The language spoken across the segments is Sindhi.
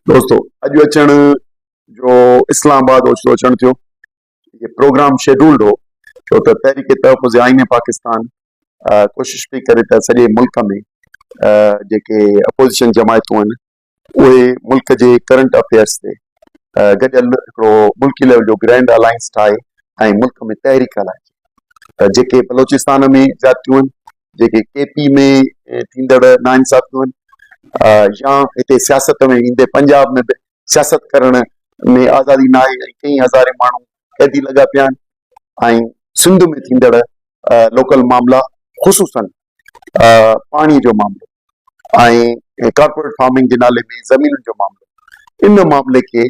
دوستو اڄ اچڻ جو اسلام آباد اوچتو اچڻ ٿيو، هي پروگرام شيڊولڊ هو، ڇو ته تحريڪ تحفظ آئين پاڪستان ڪوشش پئي ڪري ته سڄي ملڪ ۾ جيڪي اپوزيشن جماعتون آهن اهي ملڪ جي ڪرنٽ افيئرس تي گڏيل هڪڙو ملڪي ليول جو گرينڊ الائنس ٺاهي ۽ ملڪ ۾ تحريڪ هلائجي ته جيڪي بلوچستان ۾ زيادتيون آهن، جيڪي ڪي پي ۾ ٿيندڙ ناانصافيون آهن يا هتي سياست ۾ ايندي پنجاب ۾ به سياست ڪرڻ ۾ آزادي ناهي ۽ ڪئين هزارين ماڻهو قيدي لڳا پيا آهن ۽ سنڌ ۾ ٿيندڙ لوڪل معاملا خصوصن پاڻي جو معاملو ۽ ڪارپوريٽ فارمنگ جي نالي ۾ زمينن جو معاملو، ان معاملي کي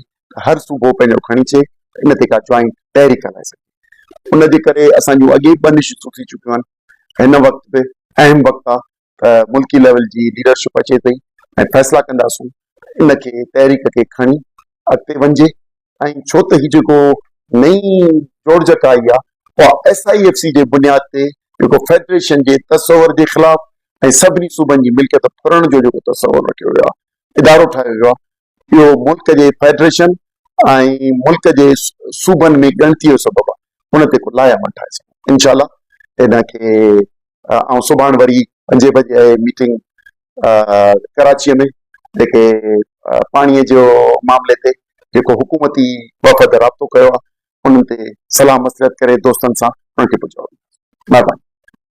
هر صوبو پنهنجو کڻي اچي ان تي ڪا جوائنٽ تحريڪ هلائي سگهي. ان جي ڪري اسان جون اڳي ٻه نشستون ٿي چڪيون آهن. هن وقت به اهم وقت آ ته ملڪي ليول جي ليڊرشپ اچي پئي ۽ فيصلا ڪنداسون ان کي تحريڪ کي کڻي اڳتي وڃجي ۽ ڇو ته هي جيڪو نئين جوڙجڪ آئي آ اها ايس I F C جي بنياد تي جيڪو فيڊريشن جي تصور جي خلاف ۽ سڀني صوبن جي ملڪيت ڦرڻ جو جيڪو تصور رکيو ويو آ، ادارو ٺاهيو ويو آ، اهو ملڪ جي فيڊريشن ۽ ملڪ جي صوبن ۾ ڳڻتي جو سبب آهي، ان تي ڪو لاء عمل ٺاهي سگهون. انشاء الله ان کي آئون سڀاڻ وري پنجين بجي آهي ميٽنگ ڪراچيء ۾ جيڪي پاڻي جو معاملي تي جيڪو حڪومتي وفد رابطو ڪيو آهي انهن تي صلاح مصلحت ڪري دوستن سان انهن کي پوء جواب ڏينداسين. مهرباني.